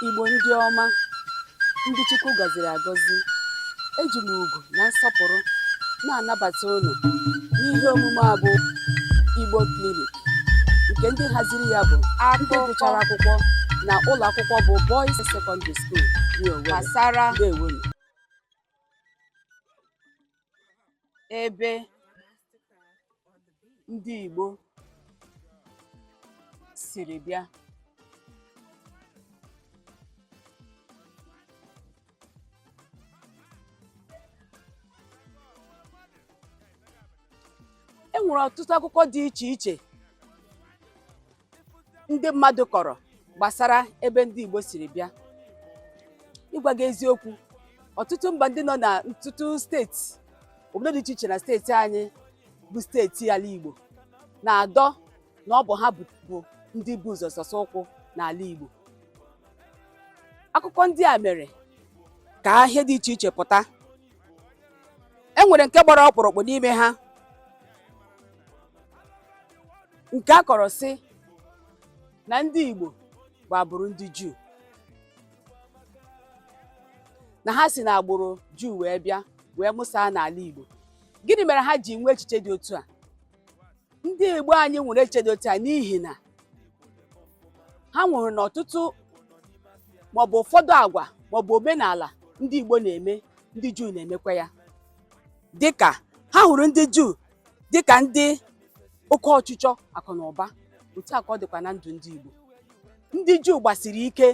Igbo ndị ọma, ndị Chukwu gọziri agọzi, eji m ugwu na nsọpụrụ na-anabata unu n'ihe omume a bụ Igbo Clinic, nke ndị haziri ya bụ ndị Akụkọ gụchara akwụkwọ na ụlọ akwụkwọ bụ Boys Secondary School dị Owerri. gbasara Ndewonu. Ebe ndị Igbo siri bịa. E nwere ọtụtụ akụkọ dị iche iche ndị mmadụ kọrọ gbasara ebe ndị Igbo siri bịa. Ịgwa gị eziokwu, ọtụtụ mba ndị nọ na ọtụtụ steeti, obodo dị iche iche na steeti anyị bụ steeti ala Igbo na-adọ na ọ bụ ha bụ ndị bu ụzọ zọsa ụkwụ n'ala Igbo. Akụkọ ndị a mere ka ihe dị iche iche pụta. E nwere nke gbara ọkpụrụkpụ n'ime ha, nke a kọrọ sị na ndị Igbo bụ agbụrụ ndị Juu, na ha si n'agbụrụ Juu wee bịa wee mụsaa n'ala Igbo. Gịnị mere ha ji nwee echiche dị otu a? Ndị Igbo anyị nwere echiche dị otu a n'ihi na ha nwere na ọtụtụ maọbụ ụfọdụ agwa maọbụ omenala ndị Igbo na-eme, ndị Juu na-emekwa ya. Dịka ha hụrụ ndị Juu dịka ndị oke ọchịchọ akụ na ụba, otu a ka ọ dịkwa na ndụ ndị Igbo. Ndị Juu gbasiri ike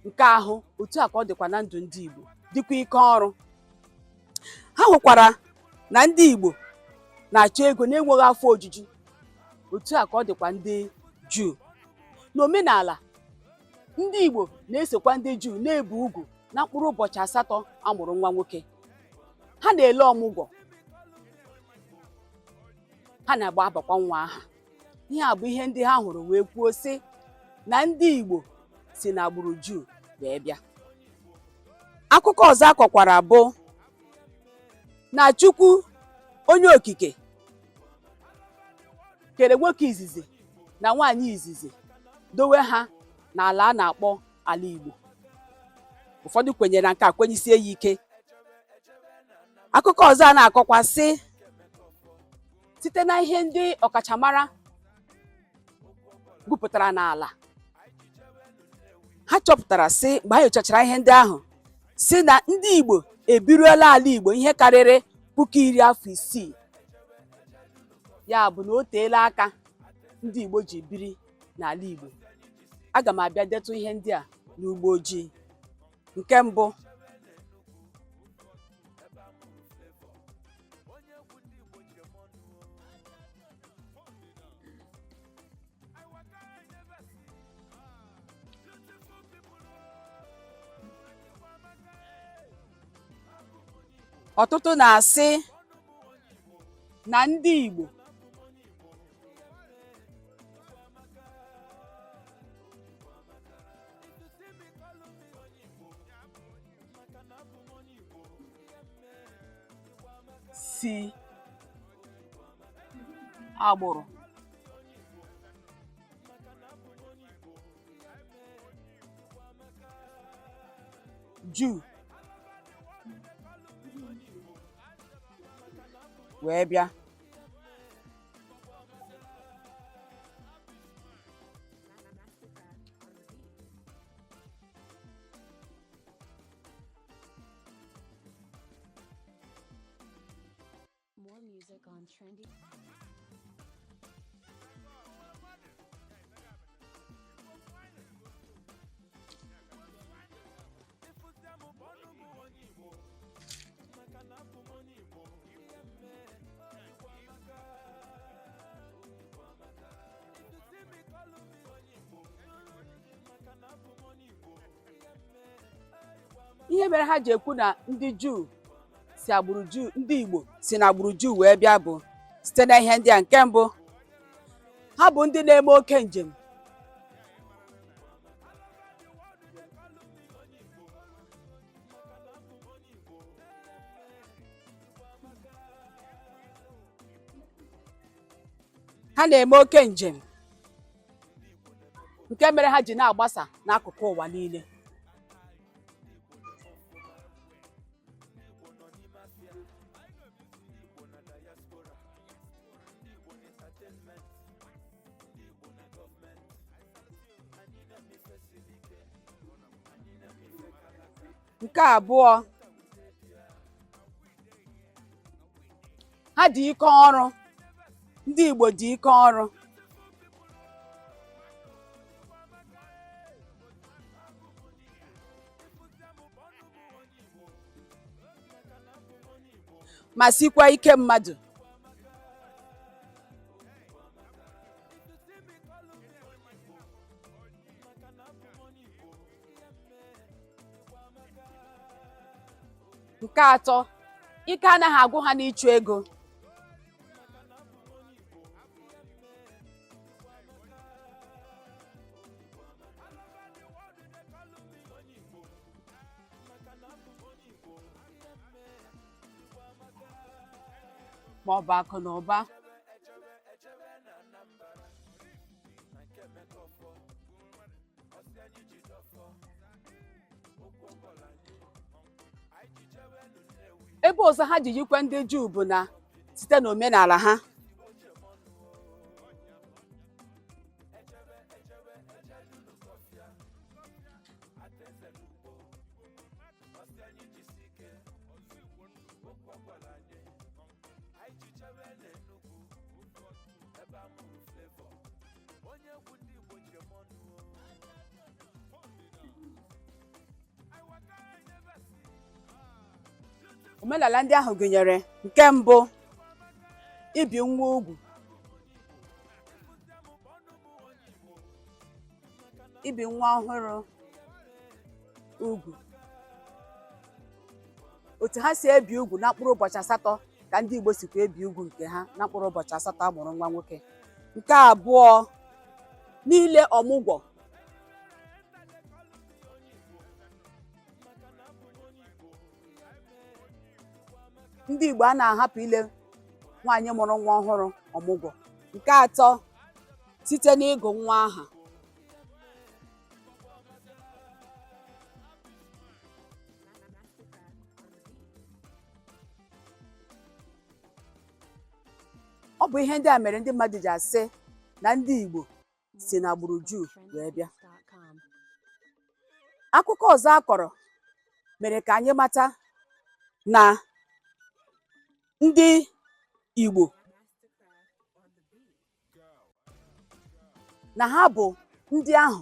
nke ahụ, otu a ka ọ dịkwa na ndụ ndị Igbo, dịkwa ike ọrụ. Ha hụkwara na ndị Igbo na-achọ ego na-enweghị afọ ojuju, otu a ka ọ dịkwa ndị Juu. N'omenala, ndị Igbo na-esokwa ndị Juu na-ebi ugwu na mkpụrụ ụbọchị 8 a mụrụ nwa nwoke. Ha na-ele ọmụgwọ, ha na-agba abakwa nwa aha. Ihe a bụ ihe ndị ha hụrụ wee kwuo sị na ndị Igbo si n'agbụrụ Juu wee bịa. Akụkọ ọzọ a kọkwara bụ na Chukwu onye okike kere nwoke izizi na nwaanyị izizi, dowe ha n'ala a na-akpọ ala Igbo. Ụfọdụ kwenyere na nke a, kwenyesie ya ike. Akụkọ ọzọ a na-akọkwa sị site na ihe ndị ọkachamara gwupụtara n'ala, ha chọpụtara sị mgbe ha nyochachara ihe ndị ahụ sị na ndị Igbo ebiruola ala Igbo ihe karịrị 60,000. Ya bụ na o teela aka ndị Igbo ji biri n'ala Igbo. Aga m abịa detụ ihe ndị a n'ugbo ojii. Nke mbụ, ọtụtụ na-asị na ndị Igbo si agbụrụ Juu wee bịa. More music on trendy. Ihe mere ha ji ekwu na ndị Juu si agbụrụ Juu, ndị Igbo si na agbụrụ Juu wee bịa bụ site na ihe ndị a. Nke mbụ, ha bụ ndị na-eme oke njem. Ha na-eme oke njem. Nke mere ha ji na-agbasa n'akụkụ ụwa niile. Nke abụọ, ha dị ike ọrụ. Ndị Igbo dị ike ọrụ. Ma sikwa ike mmadụ. Nke atọ, ike anaghị agwụ ha n'ịchụ ego. Ma ọ bụ akụ na ụba. Ebe ọzọ ha ji yikwa ndị Juu bụ na site n'omenala ha. Omenala ndị ahụ gụnyere: nke mbụ, ibi nwa ugwu, ibi nwa ọhụrụ ugwu. Otu ha si ebi ugwu na mkpụrụ ụbọchị 8 ka ndị Igbo sikwa ebi ugwu nke ha na mkpụrụ ụbọchị 8 a mụrụ nwa nwoke. Nke abụọ, n'ile ọmụgwọ. Ndị Igbo a na-ahapụ ile nwaanyị mụrụ nwa ọhụrụ ọmụgwọ. Nke atọ, site n'ịgụ nwa aha. Ọ bụ ihe ndị a mere ndị mmadụ ji asị na ndị Igbo si n'agbụrụ Juu wee bịa. Akụkọ ọzọ a kọrọ mere ka anyị mata na ndị Igbo na ha bụ ndị ahụ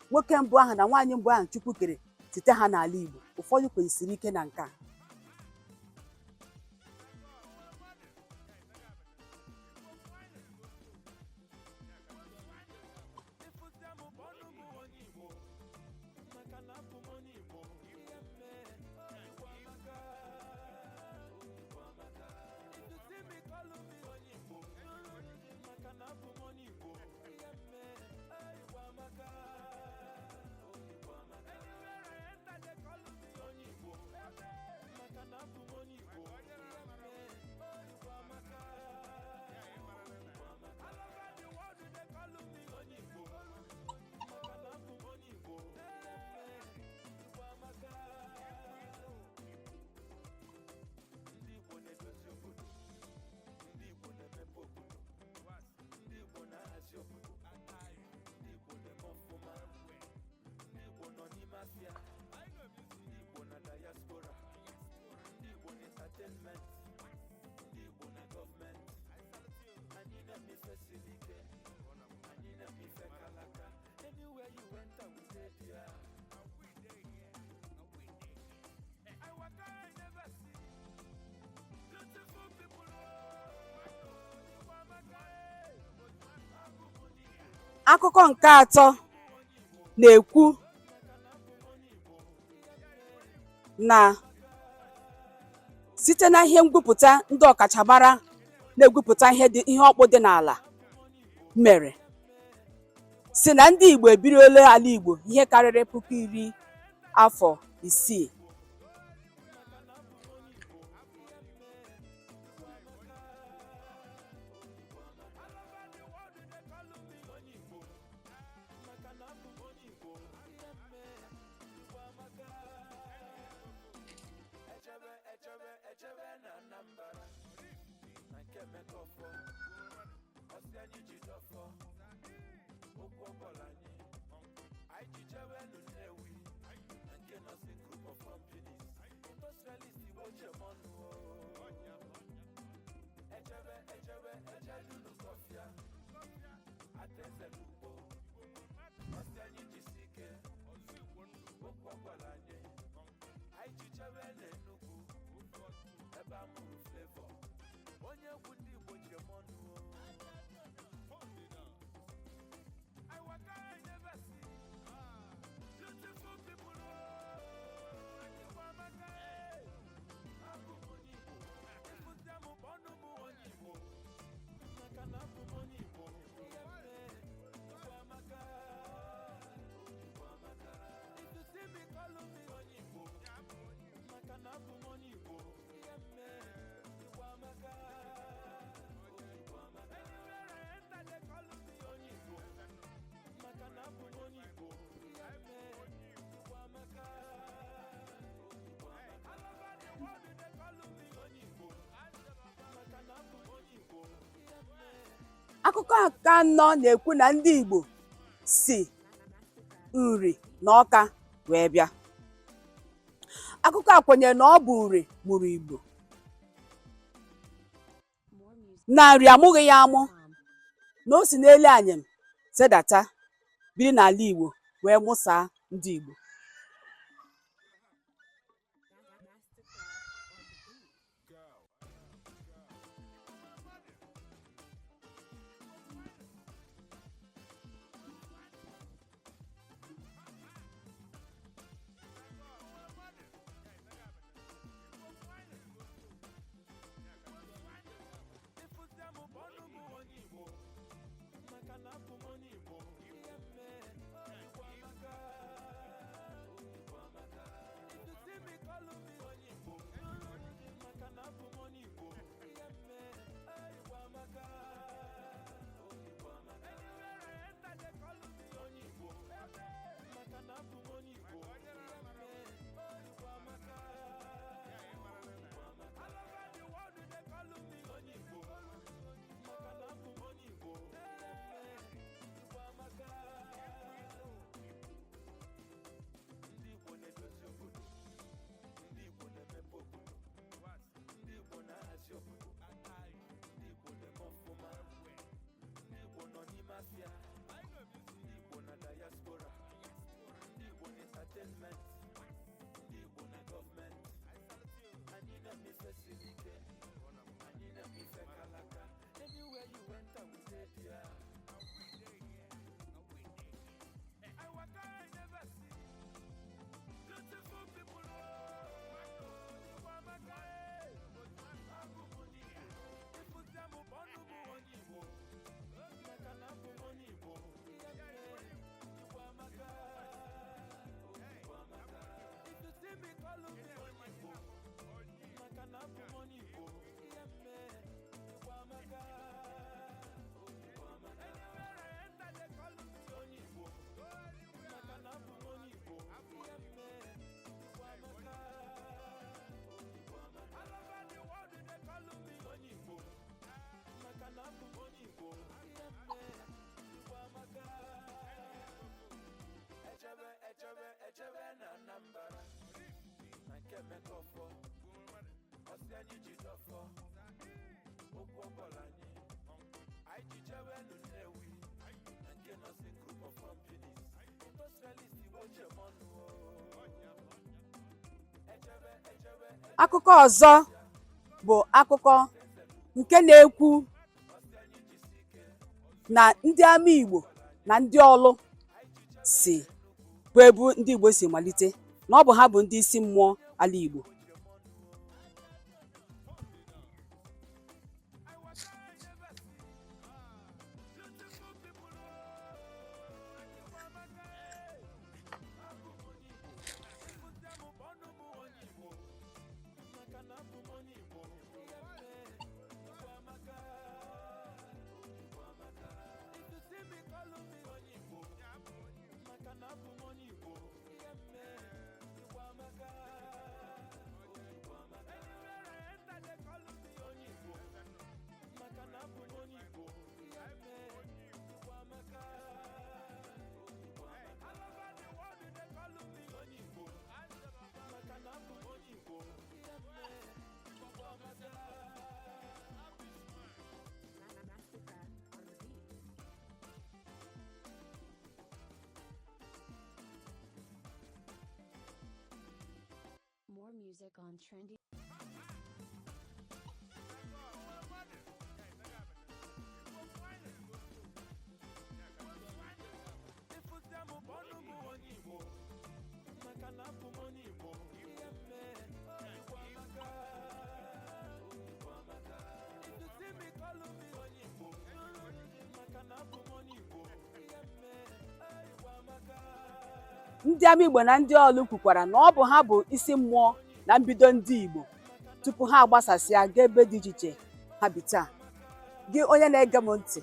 nwoke mbụ ahụ na nwaanyị mbụ ahụ Chukwu kere site ha n'ala Igbo. Ụfọdụ kwenyesiri ike na nke a. Akụkọ nke atọ na-ekwu na site na ihe ngwupụta ndị ọkachamara na-egwupụta ihe dị ihe ọkpụ dị n'ala mere si na ndị Igbo ebiriola ala Igbo ihe karịrị 60,000 afọ. Mụrụ Flavour, onye egwu ndị Igbo ji eme ọnụ o. I waka, I never see beautiful people oh. Igbo amaka eh. Abụ m onye Igbo. Ịfụta m, kpọnụ m onye Igbo, maka na abụ m onye Igbo. Ihe mere, Igbo amaka, Igbo amaka. If you see me, call me onye Igbo, maka na abụ m onye Igbo. Ihe mere, Igbo amaka, Igbo amaka. Anywhere I enter, they call me onye Igbo, maka na abụ m onye Igbo. Ihe mere, Igbo amaka, Igbo amaka. All over the world, they call me onye Igbo, maka na abụ m onye Igbo. Ihe mere. Akụkọ nke anọ na-ekwu na ndị Igbo si Nri na Ọka wee bịa. Akụkọ a kwenyere na ọ bụ Nri mụrụ Igbo, More music. na Nri amụghị ya amụ, Com. na o si n'elu anyịm zedata biri n'ala Igbo wee mụsaa ndị Igbo. Masterclass on the beat. Ịfụta m, kpọnụ m onye Igbo, maka na abụ m onye Igbo. Ihe mere, Igbo amaka, Igbo amaka. If you see me, call me onye Igbo, maka na abụ m onye Igbo. Ihe mere, Igbo amaka, Igbo amaka. Anywhere I enter, they call me onye Igbo, maka na abụ m onye Igbo. Ihe mere, Igbo amaka, Igbo amaka. All over the world, they call me onye Igbo, maka na abụ m onye Igbo. Igbo amaka. Ndị Igbo na-edozi obodo, ndị Igbo na-emepe obodo, ndị Igbo na-ahazi obodo, ndị Igbo na-eme ọfụma, ndị Igbo nọ n'ime afịa, ndị Igbo na diaspora, ndị Igbo na entertainment, ndị Igbo na gọọmenti. Anyị na-eme ife siri ike, anyị na-eme ife kalaka. Anywhere you enter, we dey there. I waka, I never see beautiful people oh. Igbo amaka eh. Abụ m onye Igbo. Ịfụta m, kpọnụ m onye Igbo, maka na abụ m onye Igbo. Ihe mere, Igbo amaka, Igbo amaka. If you see me, call me onye Igbo, maka na abụ m onye Igbo. Ihe mere, Igbo amaka, Igbo amaka. Anywhere I enter, they call me onye Igbo, maka na abụ m onye Igbo. Ihe mere, Igbo amaka, Igbo amaka. All over the world, they call me onye Igbo, maka na abụ m onye Igbo. Ihe mere, Igbo amaka. Echebe, echebe, echebe na Anambra, na nke Emeka Ọfọ, ọsị anyị ji dọfọ okwu ọgbọla anyị, anyị ji jewe nụ Nnewi na nke Nọsin Group of Companies, industrialist Igbo jemọnụ. Echebe, echebe. Akụkọ ọzọ bụ akụkọ nke na-ekwu na ndị ama Igbo na ndị ọlụ si bụ ebu ndị Igbo si malite, na ọ bụ ha bụ ndị isi mmụọ ala Igbo. I waka, I never see beautiful people oh. Igbo amaka eh. Abụ m onye Igbo. Ịfụta m, kpọnụ m onye Igbo, maka na abụ m onye Igbo. Ihe mere, Igbo amaka, Igbo amaka. If you see me, call me onye Igbo, maka na abụ m onye Igbo. Ihe mere, Igbo amaka, Igbo amaka. Anywhere I enter, they call me onye Igbo, maka na abụ m onye Igbo. Ihe mere, Igbo amaka, Igbo amaka. All over the world, they call me onye Igbo, maka na abụ m onye Igbo. Ihe mere, Igbo amaka. Mastercraft on the beat. More music on trendy. Ịfụsịa m bụ ọnụ m onye Igbo, maka na abụ m onye Igbo. Ihe mme, Igbo amaka. Igbo amaka. If you see me, call me onye Igbo, maka na abụ m onye Igbo. Ihe mme, Igbo amaka. Ndị Amaigbo na ndị Ọlụ kwukwara na ọ bụ ha bụ isi mmụọ na mbido ndị Igbo tupu ha agbasasịa gaa ebe dị iche iche ha bi taa. Gị onye na-ege m ntị,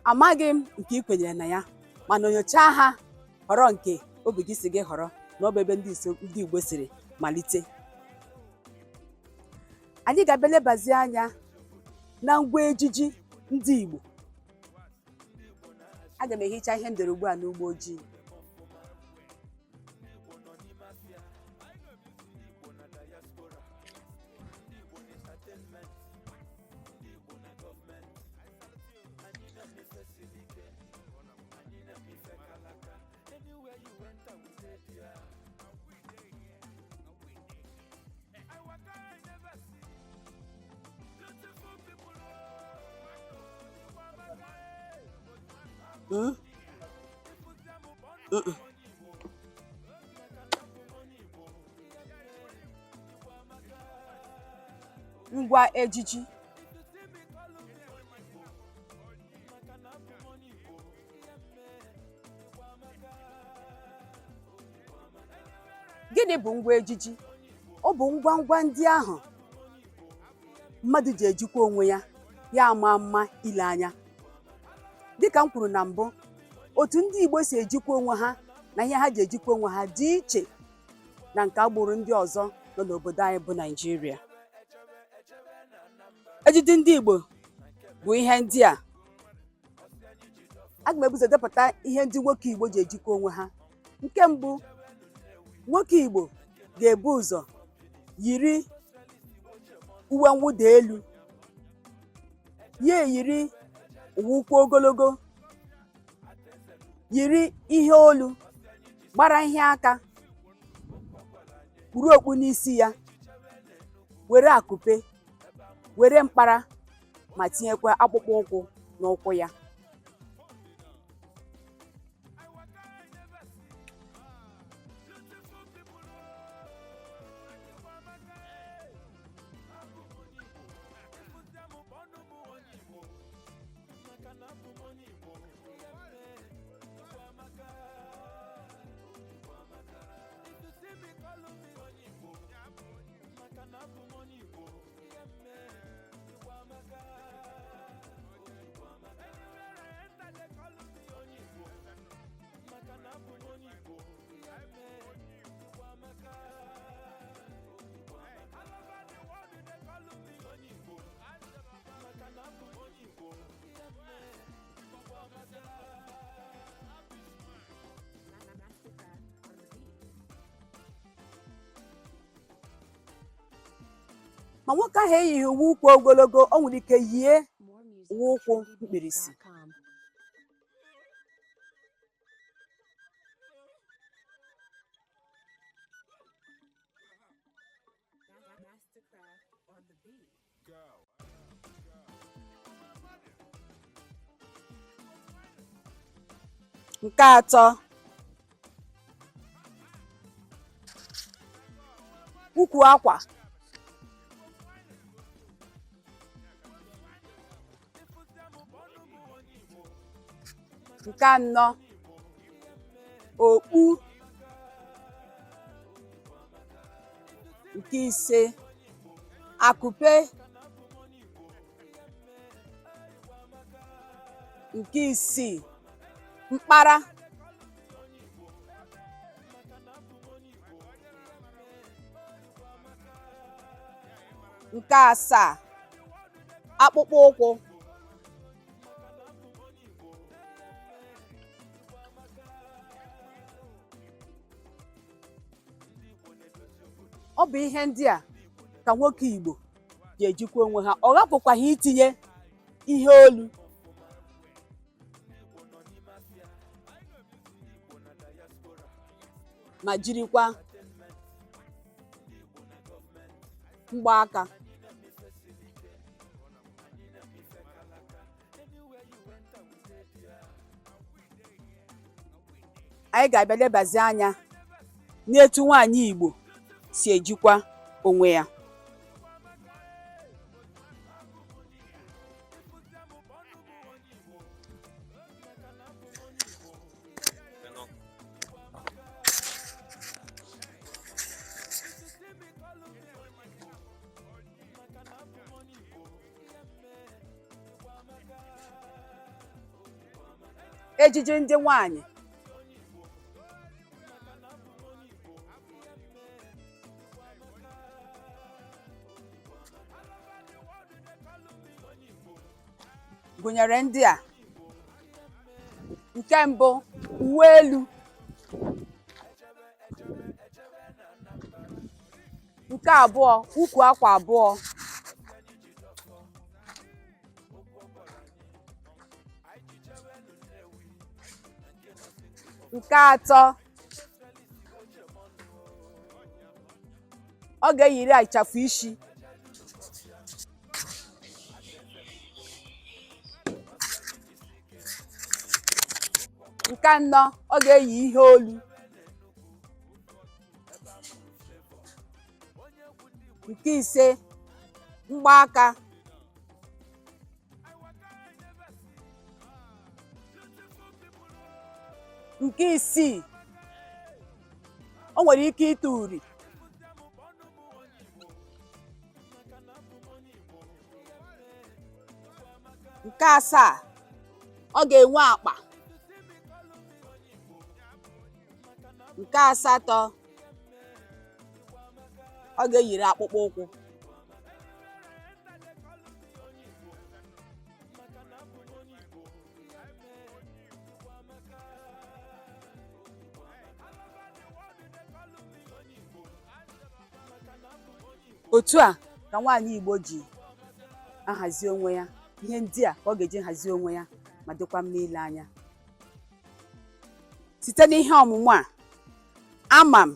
amaghị m nke ị kwenyere na ya, mana nyochaa ha, họrọ nke obi gị si gị họrọ na ọ bụ ebe ndị Igbo siri malite. Anyị ga-abịa lebazie anya na ngwa ejiji ndị Igbo. Aga m ehicha ihe m dere ugbu a n'ugbo ojii. Igbo nọ n'ime afịa, ndị Igbo na diaspora, ndị Igbo na entertainment, ndị Igbo na gọọmenti. Anyị na-eme ife siri ike, anyị na-eme ife kalaka. Anywhere you enter, we dey there. I waka, I never see beautiful people. Oh, Igbo amaka, eh. Ịfụsịa m bụ ọnụ m onye Igbo, maka na abụ m onye Igbo. Ihe mme, Igbo amaka. Ngwa ejiji. If you see me, call me onye Igbo, maka na abụ m onye Igbo. Ihe mme, Igbo amaka. Gịnị bụ ngwa ejiji? Ọ bụ ngwa ngwa ndị ahụ mmadụ ji ejikwa onwe ya, ya ama mma ile anya. Dịka m kwuru na mbụ, otu ndị Igbo si ejikwa onwe ha na ihe ha ji ejikwa onwe ha dị iche na nke agbụrụ ndị ọzọ nọ n'obodo anyị bụ Naịjirịa. Ejiji ndị Igbo bụ ihe ndị a. Aga m ebuzo depụta ihe ndị nwoke Igbo ji ejikwa onwe ha. Nke mbụ, nwoke Igbo ga-ebu ụzọ yiri uwe mwụda elu, ya eyiri uwe ụkwụ ogologo, yiri ihe olu, gbara ihe aka, kpuru okpu n'isi ya, were akụpe, were mkpara, ma tinyekwa akpụkpọ ụkwụ n'ụkwụ ya. I waka, I never see beautiful people. Oh, Igbo amaka, eh. Abụ m onye Igbo. Ịfụsịa m bụ ọnụ m onye Igbo, maka na abụ m onye Igbo. Ihe mme, Igbo amaka. Igbo amaka. If you see me, call me onye Igbo, maka na abụ m onye Igbo. Ihe mme, Igbo amaka. Igbo amaka. Anywhere I enter, they call me onye Igbo, maka na abụ m onye Igbo. Ihe mme, Igbo amaka. Igbo amaka. All over the world, they call me onye Igbo, maka na abụ m onye Igbo. Ihe mme, Igbo amaka. Mastercraft on the beat. Ma nwoke ahụ eyighị uwe ụkwụ ogologo, o nwere ike yie More music uwe at ụkwụ mkpirisi. trendybeats.com. Mastercraft on the beat. Nke atọ, ukwu akwa. Ịfụsịa m bụ ọnụ m onye Igbo, Nke anọ, okpu. Nke ise, akụpe. Nke isii, mkpara. Nke asaa, akpụkpọ ụkwụ. Ọ bụ ihe ndị a ka nwoke Igbo ji ejikwa onwe ha. Ọ ghapụkwaghị itinye ihe olu. Igbo nọ n'ime afịa, ndị Igbo na diaspora, ma jirikwa entertainment, ndị Igbo na gọọmenti. Mgbaaka. Anyị na-eme ife siri ike, anyị na Anyị ga-abịa lebazi anya n'etu nwaanyị Igbo si ejikwa onwe ya. Ejiji ndị nwanyị. Gụnyere ndị a: nke mbụ, uwe elu; nke abụọ, ukwu akwa abụọ; nke atọ, ọ ga-eyiri ịchafụ isi; nke anọ, ọ ga-eyi ihe olu; nke ise, mgbaaka; nke isii, o nwere ike ite uri; nke asaa, ọ ga-enwe akpa; nke asatọ, ọ ga-eyiri akpụkpọ ụkwụ. Otu a ka nwaanyị Igbo ji ahazi onwe ya. Ihe ndị a ka ọ ga-eji hazie onwe ya ma dịkwa mma ile anya. Site n'ihe ọmụmụ a, ama m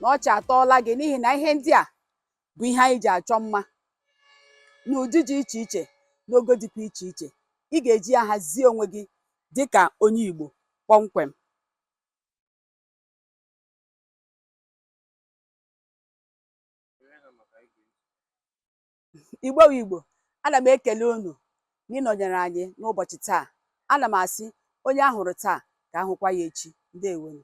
na ọchị atọọla gị, n'ihi na ihe ndị a bụ ihe anyị ji achọ mma n'ụdị dị iche iche, n'ogo dịkwa iche iche. Ị ga-eji ya hazie onwe gị dịka onye Igbo kpọmkwem. Igbo bụ Igbo, ana m ekele unu na ịnọnyere anyị n'ụbọchị taa. Ana m asị onye a hụrụ taa ka ahụkwa ya echi. Ndewonu.